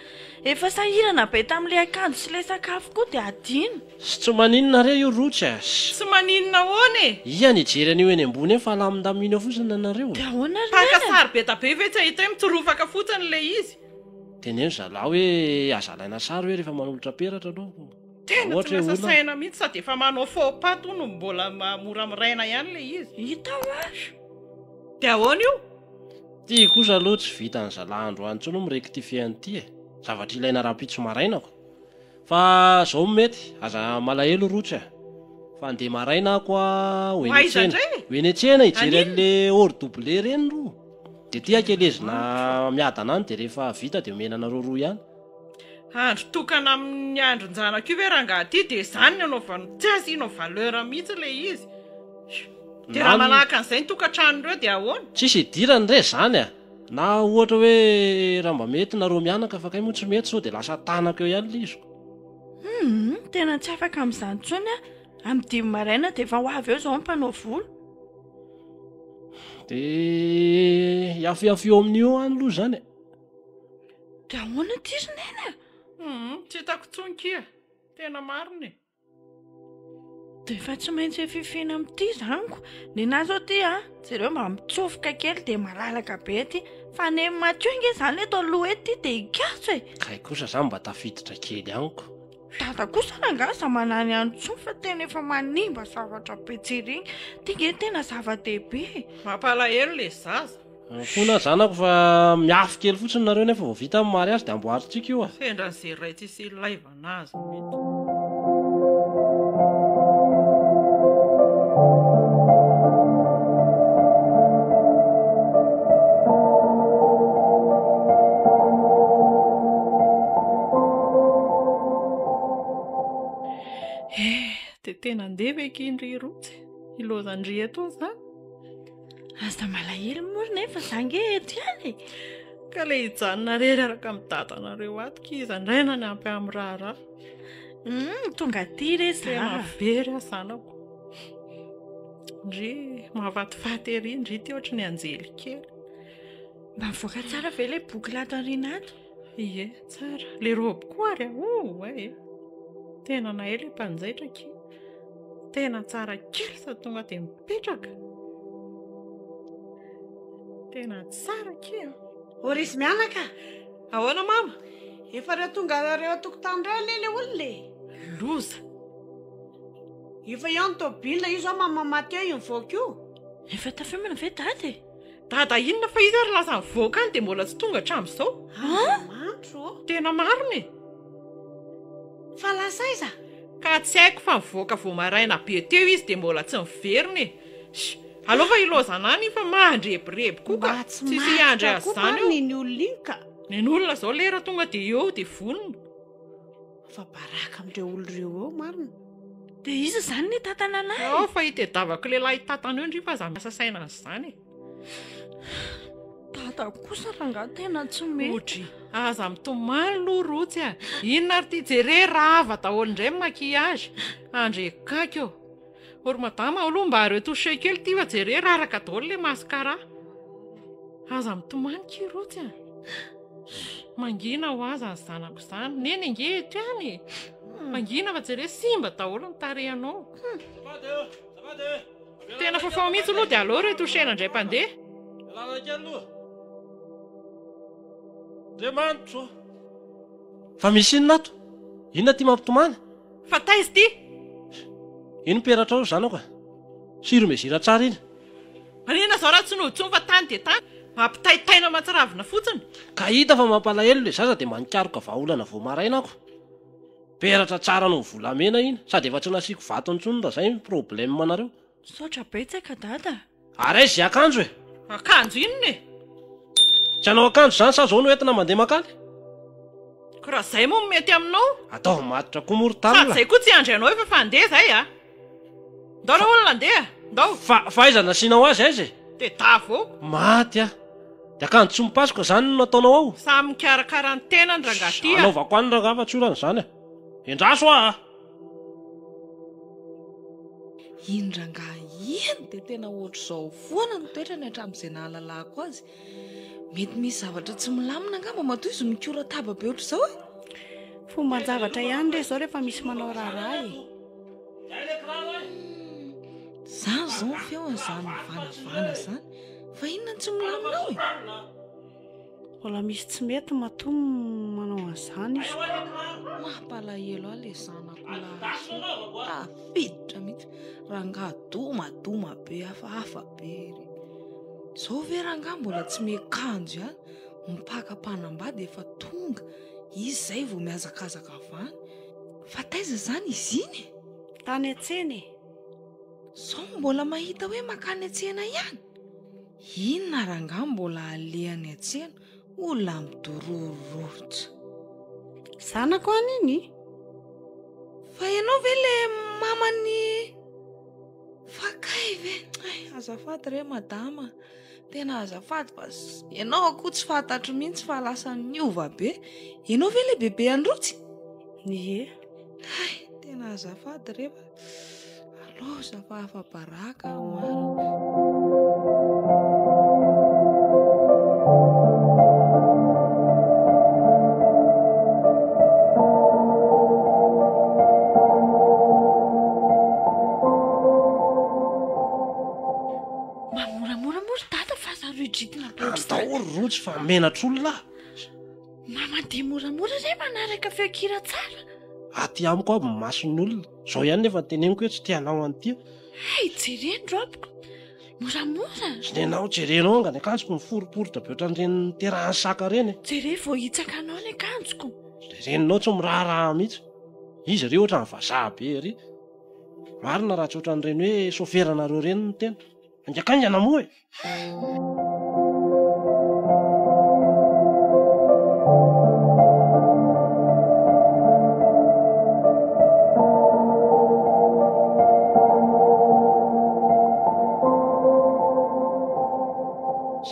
efa sahirana be tamin'ilay akanjo sy ilay sakafo koa dia adino. Sy tsy maninona re io rotsy a! Sy. Tsy maninona ahoana e! Iha ny hijery an'io eny ambony eny fa alamindamino eo fotsiny nareo e! Dia ahoana ry Mpaka neny a! sary be da be ve tsy hahita hoe mitorofaka fotsiny ilay izy? Teneno zalahy hoe aza alaina sary hoe rehefa manolotra peratra aloha. Tena tsy Ohatra hoe lasa olona. saina mihitsy sady efa manao faux pas toa no mbola mora miraina ihany ilay izy. Hita hoa. Dia ahoana io? Ty kosa aloha tsy vitan'ny zalahy androany intsony ny mi-rectifier an'ity e! Zavatra ilaina rahampitso maraina ko! Fa zao no mety, aza malahelo Rotsy a! Fa andeha maraina aho koa ho Ho eny aiza an-tsena. indray e? Ho eny an-tsena hijery Haninona? an'le or doublé ireny ro! Dia ty akelezina miadana any dia rehefa vita dia omena anareo roa ihany. Andro tokana amin'ny andron-janako io ve rangaha ty dia izany ny anaovany tsy asianao valeur mihitsy ilay izy. Dia raha manahaka an'izay ny tokantranon'ireo dia ahoana? Tsisy idirany re zany a! Na ohatra hoe raha mba mety nareo mianaka fa kay moa tsy mety sao dia lasa tanako eo ihany le izy ko. Humm tena tsy afaka amin'izany intsony aho, amin'ny dimy maraina dia efa ho avy eo izao ny mpanao volo. Dia hiafiafy eo amin'io any aloha izany e. Dia ahoana ity ry neny a? Humm, tsy hitako intsony kia. Tena marina e. Dia efa tsy maintsy efifina amin'ity izany ko. Nenà izao ity a, jereo mba mitsofoka kely dia malalaka be aty. Fa nen'i Mathieu ange izany eto aloha eto ity dia hikatso e. Kay kosa za mba tafiditra kely amiko. Dada kosa rangaha aza manany any intsony fa tena efa manimba zavatra be jerena. Ity ange tena zava-dehibe e. Mampalahelo le zaza. Mifona zanako fa miafy kely fotsiny nareo nefa vao vita ny mariage dia amboarintsika io a. Sendra an'izay ray tsisy ilaivana azy mihitsy. Eh, dia tena andeha ve akia ndry Rotsy? Ilaozan-dry eto aho izany? Aza malahelo moa ry neny fa za nge eto ihany e! Ka le hijanona rery araka amin'ny dadanareo ato ki iza indray no hanampy ahy amin'ny raharaha? Humm tonga aty re za. Tena very aho zanako. Ndry mahafatifaty ery ndry ity ohatry ny anjely kely. Mba mivoaka tsara ve ilay boucle ato aoriana ato? Ie, tsara. Le robe koa ary a! Oay e! Tena nahay le mpanjaitra akia. Tena tsara kely sady tonga dia mipetraka. Tena tsara akia a! Ô ry izy mianaka! Ahoana mama? Efa ireo tonga ireo an-tokotany ireo anie ilay olona e! Loza! Efa eo ny tôbila, io izao mama Mathieu io mivoaka io. Efa tafimana ve dada e? Dada inona fa izy ary lasa nivoaka any dia mbola tsy tonga hatramin'izao. Andriamanitro ô! Tena marina e! Fa lasa aiza? Ka tsy haiko fa nivoaka vao maraina be teo izy dia mbola tsy niverina e! Sh! Aleo fa ilaozana any iny fa mandrebireby koa ka! Mba tsy Tsisy hiandry matotra azy koa izany va eo. niny olona iny ka! Nen'olona izao lera tonga dia eo dia vonona. Fa baraka amin'ireo olona ireo eo marina. Dia iza izany ny hitantana anay? Ao fa hitedavako lehilahy hitantana eo ndry fa aza miasa saina an'izany e. Dada kosa rangahy tena tsy mety. Odry, aza mitomany aloha Rotsy a! Inona ary ity jere rava daholo indray ny maquillage. Andrekaky ô! Ô ry madama aloha mba retoucher kely ity fa jere raraka daholo ilay mascara. Aza mitomany ki Rotsy a! Mangina ho ahy izany zanako izany. Neny ange eto ihany e! Mangina fa jere simba daholo ny tarehinao. Azafady ô! Azafady e! Tena fafao mihitsy aloha dia aleo retoucher-na indray mpandeha. Ialana kely aloha. Andriamanitro ô! Fa misy inona ato? Inona ity mampitomany? Fa taiza ity? Iny ny peratra ao ry zanako a! Sur mesure tsara iny. Maninona izao raha tsy nody intsony fa tany dia tany? Mampitaitaina mahatsiravina fotsiny. Ka hita fa mampalahelo ilay zaza dia manikaroka vahaolana vao maraina ako. Peratra tsara noho ny volamena iny, sady efa tsy nasiako vatony intsony raha zay ny problème nareo. Misaotra betsaka dada. Ary aiza izay akanjo e? Akanjo inona e? Tsy hanao akanjo izany sa zao no entina mandeha makany? Ko raha zay moa no mety aminao? Ataovy matotra koa moa ry Tal. Sady zay koa tsy hiandry anao efa fa handeha zay a! Ndao re olona handeha, ndao! Fa fa aiza nasianao azy aiza e? Dia davo eo. Maty aho. Dia akanjo tsy mipasoka izany no nataonao ao? Samy mikarakara ny tenany rangahy ty a! Anaovako any rangahy fa tsy olana izany a! Endraso aho a! Iny rangahy iny dia tena ohatr'izao foana ny toetrany hatramin'izay nahalalako azy. Mety misy zavatra tsy milamina angamba matoa izy mikorataba be ohatr'izao e. Fomban-javatra ihany re izao rehefa misy manao raharaha e. Izany izao ny feony izany mivanavana izany. Fa inona no tsy milamina ao e? Mbola misy tsy mety matoa manao an'izany izy. Mampalahelo ahy le zanako lahy tafiditra mihitsy. Rangahy domadoma be hafahafa be ery. Zao ve rangahy mbola tsy miakanjo ihany, mipaka mpanambady efa tonga, izy zay vao mihazakazaka avy any. Fa taiza zany izy iny e? Tany an-tsena e. Zao mbola mahita hoe makany an-tsena ihany? Inona rangahy mbola alehany an-tsena, olona midororororitra. Zanako any iny. Fa ianao ve le maman'i Fa kay ve? Hay, azafady re madama. Tena azafady fa ianao akoho tsy fantatro mihitsy fa lasa niova be. Ianao ve le bebe an'i Rotsy? Ie. Hay, tena azafady re fa Loza fa afa-baraka aho marina. Mba moramora moa ry dada fa aza roidritina be ohatr'izany. Andao ry Rojo fa menatr'olona aho. Mba mandeha moramora re manaraka feon-kira tsara. Aty amiko aby ny mason'ny olona. Zao ihany nefa ny teneniko hoe tsy te hanao an'ity aho. Hay, jereny robiko. Moramora. Tsy nenao jerenao anga ny akanjoko miforiporitra be ohatran'ireny niterahan'ny saka ireny e. Jereo vao hitsaka anao ny akanjoko. Ilay reninao tsy miraharaha mihitsy. Izy ery ohatran'ny vazaha be ery. Marina raha tsy ohatran'ireny hoe soferanareo ireny ny tena. Haingakaingana moa e!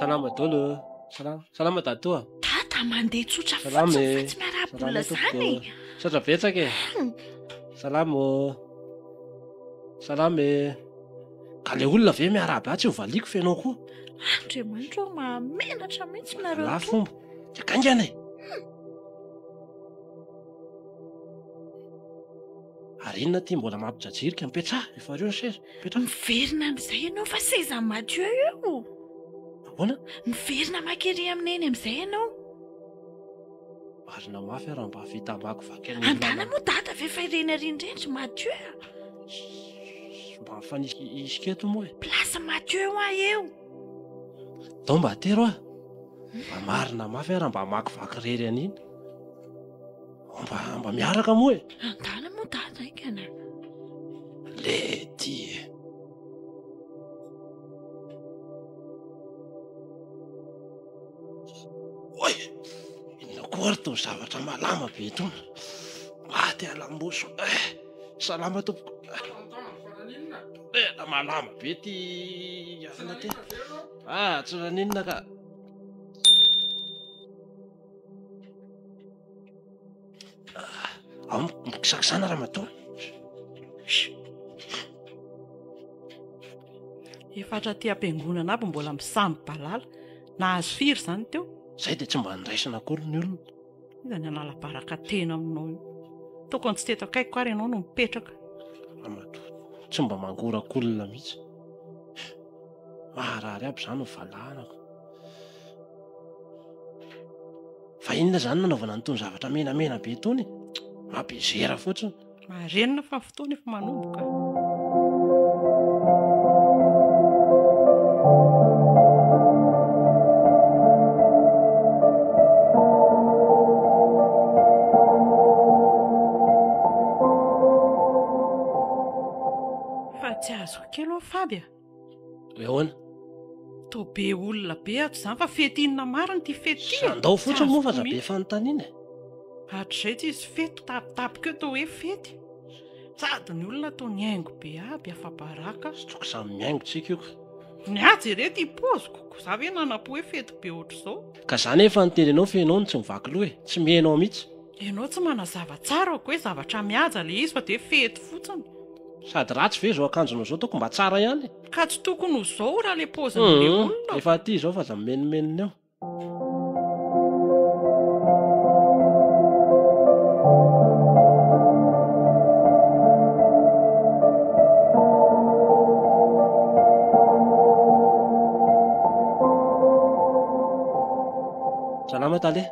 Salama daholo. Salama. Salama dadatoa. Dada mandeha tsotra Salama fotsiny e. fa tsy miarahaba olona Salama izany e. tompoko. Misaotra betsaka e. Salama ô. Salama e. Ka le olona ve miarahaba ahy tsy ho valiako fa ianao koa? Andriamanitra ô, mahamenatra mihitsy nareo Lahy toa. fomba. Dia kaingana e. Ary inona ity mbola mampijajirika? Mipetraha, efa reo ny seza. Mipetraha. Miverina amin'izay ianao fa seza Mathieu io. Ahoana? Miverina maka ery amin'ny neny amin'izay ianao. Marina mafy aho raha mba vita hamakivaky an'iny Andana lalana. moa dada ve fa ireny ariny ireny ry Mathieu a? Mba mifanisy isika eto moa e. Place Mathieu hoa eo. Ndao mba atero aho. Mba marina mafy aho raha mba hamakivaky irery an'iny. Mba mba miaraka moa e. Andana moa dada haingana. Lety e. Oay! Inona koa ary itony zavatra malama be itony? Maty aho lamosiko eh! Salama tompoko. Tena malama be ity alina ity. Ah, tsy naninona ka. Ao mikisakisana ramatoa. Efa hatraty am-piangonana aby mbola misambo-balala. Nahazo firy izany teo? Izay dia tsy mba niraisana akory ny olona. Iza ny hanala baraka tena aminao io? Tokony tsy teto akaikiko ary ianao no mipetraka. Ramatoa, tsy mba mangoraka olona mihitsy. Maharary aby izany ny valanako. Fa inona izany nanaovana an'itony zavatra menamena be itony? Mampizera fotsiny. Marenina fa ny fotoana efa manomboka. Fa tsy azoko kely hoa Faby a. Hoe ahoana? Toa be olona be ato izany fa fety inona marina ity fety ity e? Andao fotsiny moa fa aza be fanontaniana e. Hatrizay tsy hisy fety tapitapika eo toa hoe fety. Sady ny olona toa nihaingo be aby afa-baraka. Tsy tokony samy mihaingo tsika io ka. Ny ahy jereo ity paoziko ko za ve nanam-po hoe fety be ohatr'izao. Ka za nefa niteny anao fa ianao no tsy mivaky loha e, tsy mihaino ao mihitsy. Ianao tsy manazava tsara ko hoe zavatra mihaja le izy fa dia fety fotsiny. Sady ratsy ve izao akanjonao izao ataoko mba tsara ihany e. Ka tsy tokony ho zao raha le paozin'le olona. Efa aty izao fa aza mimenomenona eo. Salama tale.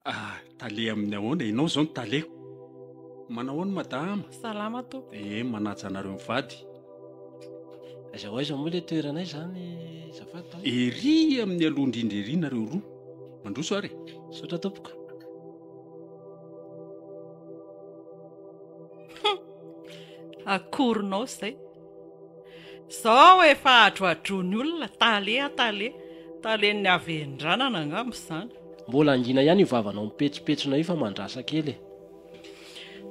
Ah, tale amin'ny ahoana? Ianao izao no taleko. Manao ahoana madama? Salama tompoko. Eh, manaja anareo mivady. Aiza ho aiza moa ilay toeranay izany azafady tale? Ery amin'ny aloha indrindra ery nareo roa. Mandroso ary e. Misaotra tompoko. Akorinao izay. Zao efa adroadroan'ny olona tale a tale. Talen'ny havendranana angamba izany. Mbola hangina ihany io vavanao mipetsopetsona io fa mandrasa kely e.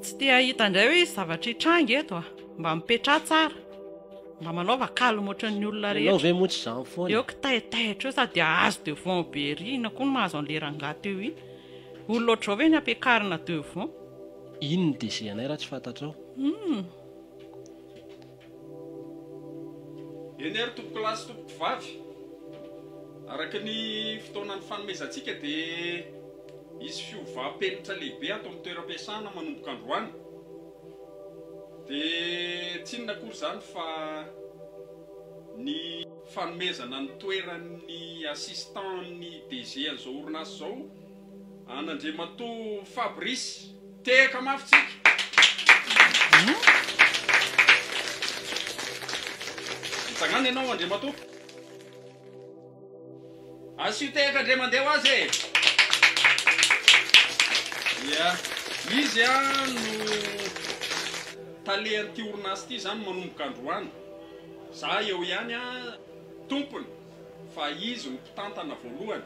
Tsy te hahita indray hoe hisy zavatra hitranga eto a! Mba mipetraha tsara. Mba manaova calme ohatran'ny olona Ianao rehetra. ve moa tsy izany foana e? Eo kitaitaitra eo sady hahazo devant be ery, inona koa no mahazo an'ilay rangahy teo iny? Olona ohatr'izao ve ny ampiakarina devant? Iny ny DG anay raha tsy fantatrao. Humm. Eny ary tompokolahy sy tompokovavy, araka ny fotoana nifanomezantsika dia hisy fiovam-penitra lehibe ato amin'ny toeram-piasana manomboka androany. Dia tsy inona akory izany fa ny fanomezana ny toeran'ny assistant-n'ny DG an'izao orinasa izao An'Andriamatoa Fabrice. Tehaka mafy tsika. Mitsangàna ianao Andriamatoa. Asio tehaka indray mandeha ho azy e. Ia, izy no talehan'ity orinasa ity izany manomboka androany. Za eo ihany tompony. fa izy no mpitantana voalohany,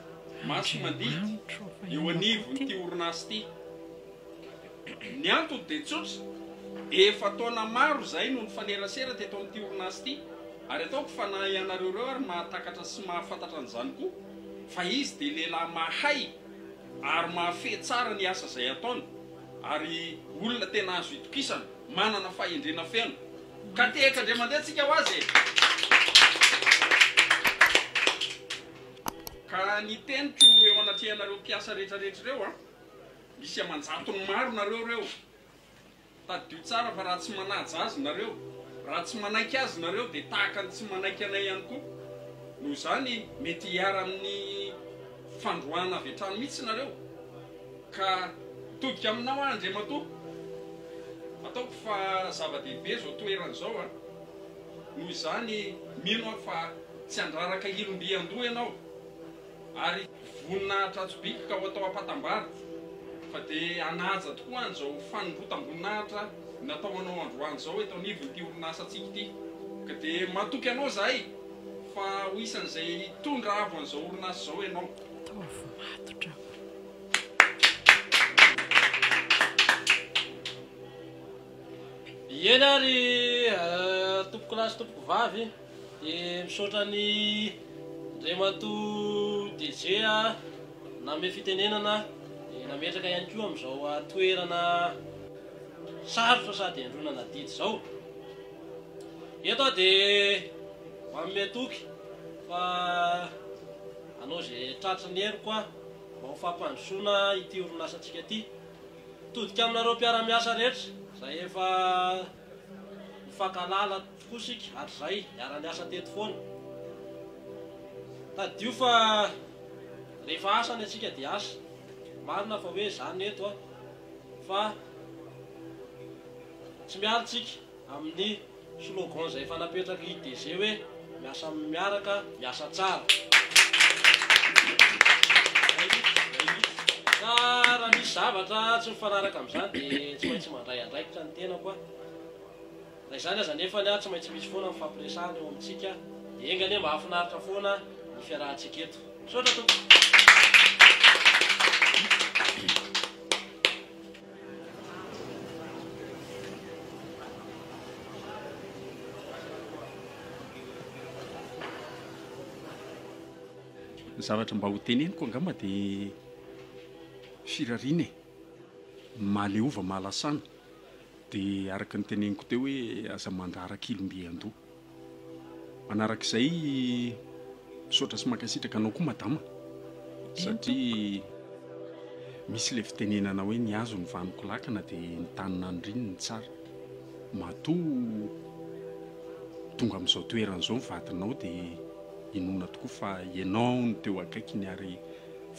maso mandidy, eo anivon'ity orinasa ity. Ny antony dia tsotra, efa taona maro izahay no nifanerasera teto amin'ity orinasa ity, ary ataoko fa na ianareo ireo ary mahatakatra sy mahafantatra an'izany koa, fa izy dia lehilahy mahay ary mahafehy tsara ny asa izay ataony, ary olona tena azo itokisana, manana fahendrena feno. Ka tehaka indray mandeha tsika ho azy e! Ka ny teniko eo anatrehanareo mpiasa rehetra rehetra ireo an, misy aman-jatony maro nareo ireo, tadidio tsara fa raha tsy manaja azy nareo, raha tsy manaiky azy nareo dia tahaka ny tsy manaiky anay ihany koa. Noho izany mety hiharan'ny fandroahana avy hatrany mihitsy nareo. Ka mitodika aminao aho Andriamatoa. Ataoko fa zava-dehibe izao toerana izao an. Noho izany mino aho fa tsy handraraka ilom-by an-doha ianao ary vonona hahatratso-biky ka ho atao am-patambara fa dia hanaja tokoa an'izao fanondrotam-boninahitra natao anao androany izao eto anivon'ity orinasantsika ity. Ka dia matoky anao izahay fa ho isan'izay hitondra avo an'izao orinasa izao ianao. Ataovy matotra. Eny ary tompokolahy sy tompokovavy dia misaotra an'i Andriamatoa DG nanome fitenenana dia nametraka ihany koa amin'izao toerana. sarotra sady andronana adidy izao. Eto aho dia manome toky fa hanao izay tratry ny heriko aho mba ho fampandrosoana ity orinasantsika ity. Mitodika aminareo mpiara-miasa rehetra izay efa nifankahalala tokoa isika hatrizay, niara-niasa teto foana. Tadidio fa rehefa asa ny antsika dia asa. Marina fa hoe izany eto fa tsy miala isika amin'ny slogan izay efa napetrak'i DG hoe miasa miaraka, miasa tsara. Izay mihitsy, izay mihitsy. Ka raha misy zavatra tsy mifanaraka amin'izany dia tsy maintsy mandray andraikitra ny tenako aho. Na izany aza anefa ny ahy tsy maintsy misy foana ny fampiresahana eo amintsika dia enga anie mba hahafinaritra foana ny fiarahantsika eto. Misaotra tompoko. Ny zavatra mba ho teneniko angamba dia firariana e! Mahaleova mahalasana. Dia araka ny teneniko teo hoe aza mandraraka ilomby an-doha. Manarak'izay, misaotra sy mankasitraka anao koa madama satria misy ilay fitenenana hoe ny hazo no vanoko lakana dia ny tany naniriny no tsara. Matoa tonga amin'izao toerana izao ny vadinao dia inoana tokoa fa ianao no teo akaikiny ary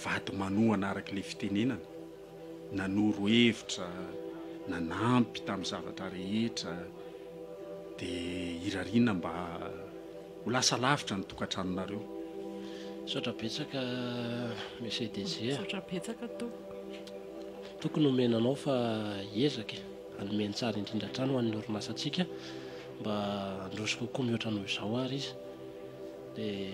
vady manohana araka ilay fitenenana. nanoro hevitra, nanampy tamin'ny zavatra rehetra dia irariana mba ho lasa lavitra ny tokantranonareo. Misaotra betsaka Monsieur DG a. Misaotra betsaka tompoko. Toky no omena anao fa hiezaka e, hanome ny tsara indrindra hatrany ho an'ny orinasantsika mba handroso kokoa mihoatra noho izao ary izy. Dia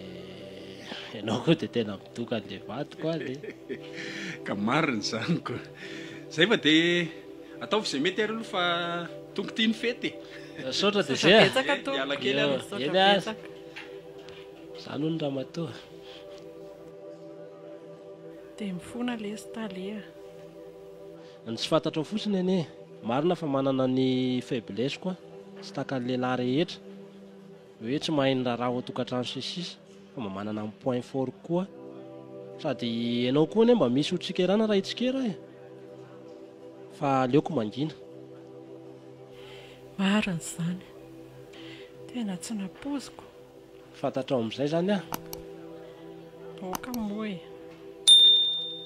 ianao koa dia tena midoka an'ilay vadiko any e. Ka marina izany ko. Zay fa dia ataovy izay mety ary aloha fa tonga ity ny fety e. Misaotra DG a. Misaotra betsaka tompoko. Miala kely aho. Misaotra Eny ary. betsaka. Izany hono ramatoa. Dia mifona lesy tale a. Ny tsy fantatrao fotsiny anie, marina fa manana ny faiblesse-ko aho, tsy tahaka ny lehilahy rehetra. Hoe tsy mahay ny raharaha ao an-tokantrano sy ny sisa fa mba manana ny point fort koa. Sady ianao koa anie mba misy ho tsikerana raha hitsikera e! Fa aleoko mangina. Marina izany. Tena tsy nampoiziko. Fantatrao amin'izay izany aho. Aoka moa e.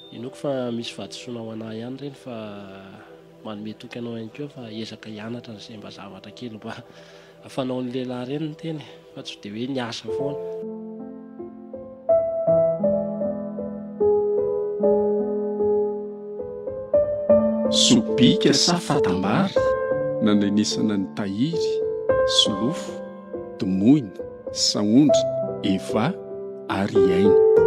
Inoako fa misy vadisoana ho anah ihany ireny fa manome toky anao ihany koa fa hiezaka hianatra an'izay mba zavatra kely mba Fanaon'ny lehilahy ireny ny teny fa tsy dia hoe niasa foana. Sobika sa fatam-bary? Nandrenesana an'i Tahiry, Solofo, Domoina, Sahondra, Eva ary i Aina.